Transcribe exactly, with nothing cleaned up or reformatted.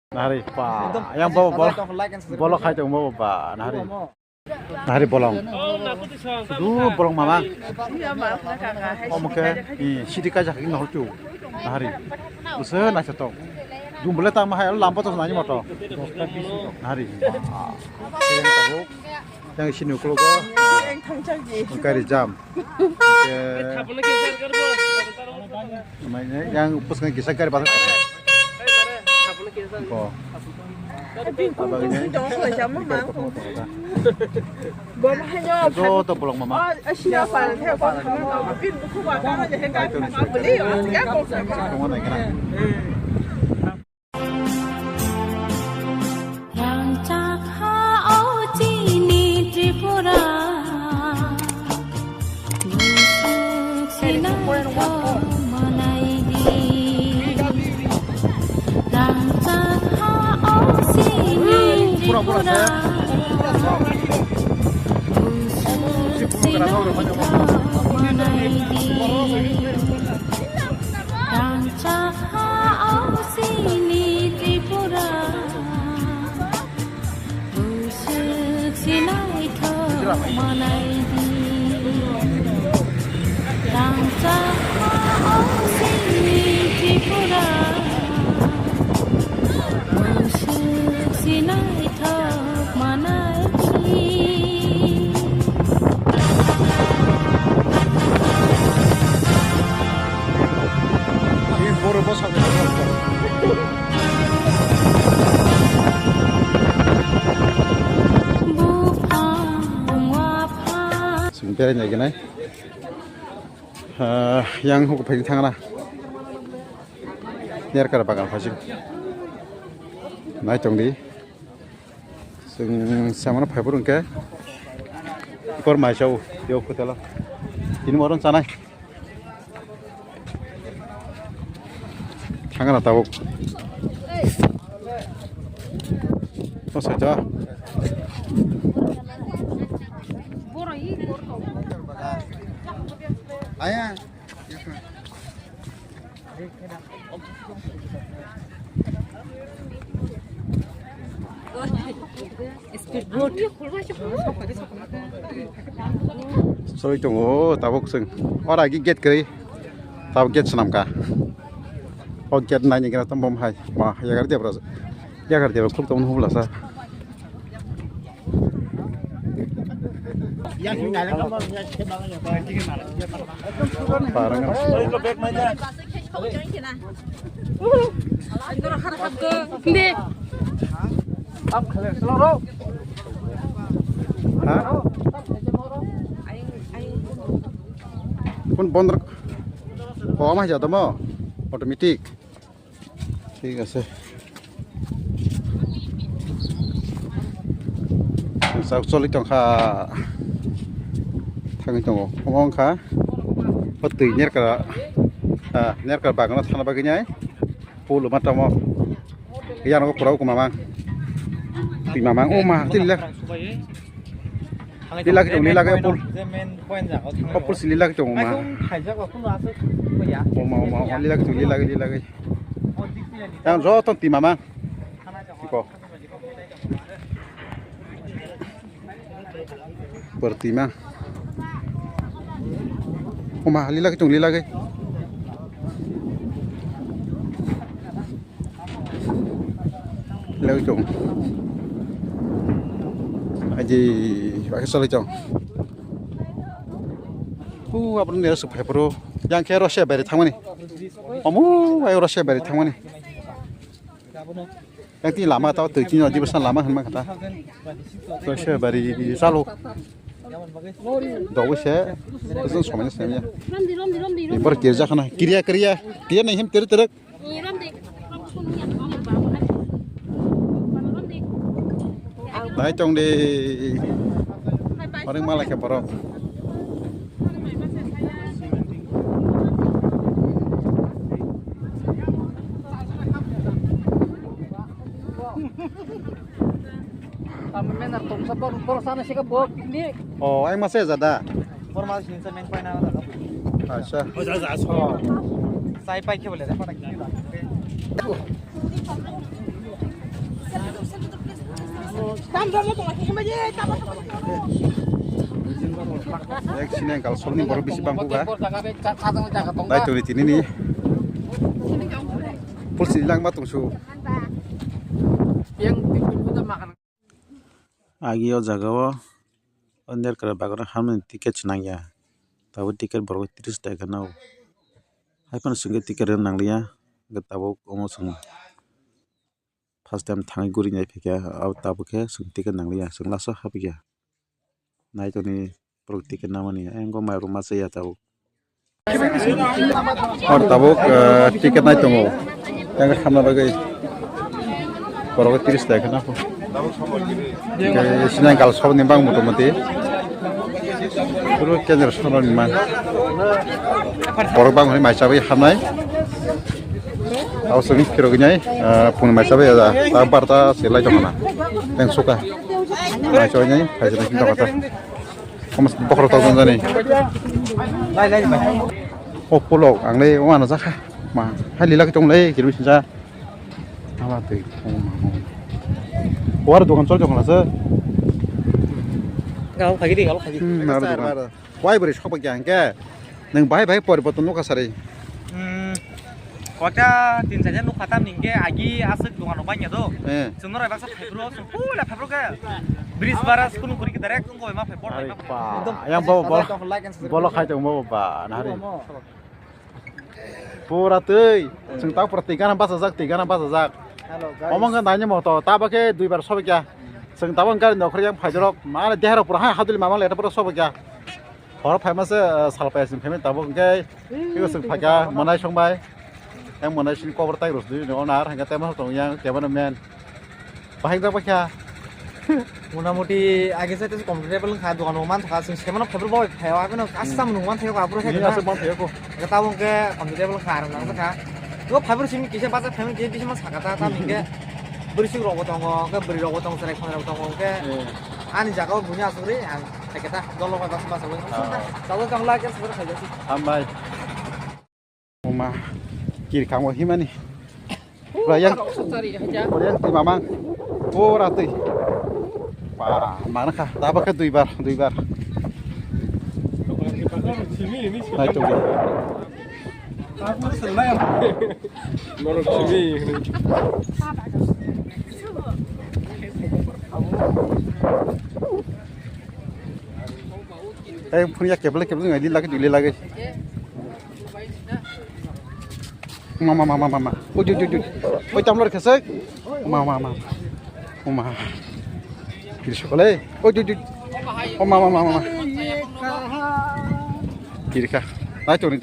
Nahari pa, yang bo, bo, bolong khai tong bo ba, nahari. Nahari bolong. Du bolong mama. Omo khe, i, sidi kaijak nahor tu. Nahari. Usa naisa tong. Dumbole tang ma hai lambo to nani moto. Nahari. Yang sini ukulogo. Yang thangchak ji. Gari jam. Oke. Yang puskan kisah gari batok. Ko. Abang ini. Joto bolong mama. Rangchak ha o chini Tripura, busuk sinai thok manai di. Rangchak ha o chini Tripura, busuk sinai thok manai di. Rangchak ha o chini Tripura, busuk sinai thok manai di. Rangchak ha o chini Tripura, busuk sinai thok manai di. Sing berai nai gwnai. Ah, yang huku phai thangna. Nerkar bagan phai sing. Nai tong di. Chwng samano phaiphuru hwnkhe ikor maisao, yo hotel-o. Tini moron chanai. Thangna tabuk. O saito. Aya. Speed boat. Soi tongo tabuk chwng. Ora gi gate kwrwi. Tabuk gate swnam ka. O gate nai ni gra tong bom hai. Ma yagar debra. Yagar debra khuk tong hubla sa. Kun bondor koma jatamo automatic. Thik ase. Sak choli tongkha. Thangwi tongo. Omo wngkha. O twi nerkra. Ah, nerkra bagano thana bagwi nai. Pool ma tamo. Yang ko kurau ko mamang. Twi mamang. O ma, twi lila. Lila ki tong, lila ki pool. O pool si lila ki tong ma. O ma, o ma, o ma, lila ki tong, lila ki, lila ki. Yang joto twi mamang. Tiko. Pertima. Oma, lila ki tung, lila ki. Lila ki tung. Aji, pakai soli tung. Hu, apa ni rasa pepero? Yang kero saya beri thangmani. Omu, ayo rasa beri thangmani. Yang tini lama tau tui tini odi bwsa lama hwnma kha ta. Khe se bari chalo. Dogo se. Bwswng somai se ya. Ni bor kirja khana. Kirya kirya. Kirya nai hem tere tere. Nai tong de. Paring mala khe borok. Tamo menar tongsa bor, bor sana sika bor ni. Oh, ai masa jada. Bor mas ni sa men paina da. Acha. Oh, ja, ja, so. Sai pai khe bole da. Pata khe da. Ek sini ang kal sobni borok bisi bangkuk ha. Dai turi tini ni. Pulsi langma tongsu. Agi o jaga o, o nerkra bagwi hamni ticket se nangya. Tabuk ticket borok tris taka nw. Haiphano chwngkhe ticket rwna nangliya. Hwnkhe tabuk omo chwng first time thangwi guri nai phaikha, abo tabuk khe chwng ticket nangliya, chwng last o hapikha. Naitoni borok ticket namani, ayang o mairum masa ya tabuk. Hor tabuk, eh, ticket nai tongo. Yang khamna bagwi. Borok tris taka na. Sinang kal sobni bang motamoti. Puro kendra sobni man. Borok bang hwnwi mai chawi hamnai. Abo simi phirogwi nai, eh, pung mai chawi ya. Ta barta se lai tongna. Teng suka. Mai chawi nai, hai jana kinta kata. Komas bokhorok tokjak jani. Lai, lai, bai. O polok, ang le o ano jakha. Ma, hai lila khe tong le, kiri sinja. Hala twi, o ma, o. O aro dokan chol tong la se. Galo khagi di, galo khagi. Hmm, aro dokan. Wai bwrwi sokba kya hwnkhe? Nwng bahai bahai poriborton nukha sari. Hmm. Kota tin saja nuk khatam ningke agi aswk dongano banya do. Eh. Chwngno rai baksa phebro, chwng pula phebro ke. Bridge bara school kuri ke direct ungko ma phebro. Ari pa. Yang bo bo. Bolo khai tong bo ba na hari. Pura twi. Chwng ta pura tigana basa jak, tigana basa jak. Hello, guys. Omong ka nanya mo to, ta ba ke dui bar sobe kya. Chwng ta bang gari nokhri yang phaidorok. Mane dehra pura ha haduli mamang le ta pura sobe kya. Horo phaima se, eh, salpai asing phaimani tabuk hwnkhe, tei aswk phaikha monai songbai. Yang monai sini cover tai rwsdi ni onar hwnkhe tei tongya camera man. Bahai jak bakha. Motamoti age se tei comfortable wngkha, dogan o man thangkha, chwng semano phaibrw bai phaio, abono aswk Hmm. samung man thaio, aphuru Ni khe aswk man thaio ko. Tabuk hwnkhe comfortable wngkha, arang nang jakha. O phaibrw simi kisa bachai phaimani kisa bisi man sakha ta, tamo hwnkhe bwrwi suk rok bo tongo, hwnkhe bwrwi rok bo tongo, chwrai khonai rok bo tongo, hwnkhe Eh. ani jaga o buini aswk rwi ang. Eketa dolo bai basa basa bai. Ah. Chalo tong la ke sir khaja si. Hambai. Oma. Kir khango himani. Pura yang. Pura yang twi mamang. Pura twi. Wah, mana kha? Tabuk khe dui bar, dui bar. Nai tong. Norok simi. Ei, phun ya kebele kebele ngai, lila ke, lila ke. Ma, ma, ma, ma, ma, ma. Oi, oi, oi, oi. Oi, tamlor khesek. Ma, ma, ma. O ma. Kiri sokole. Oi, oi, oi. O ma, ma, ma, ma, ma. Kiri kha. Nai tong ni.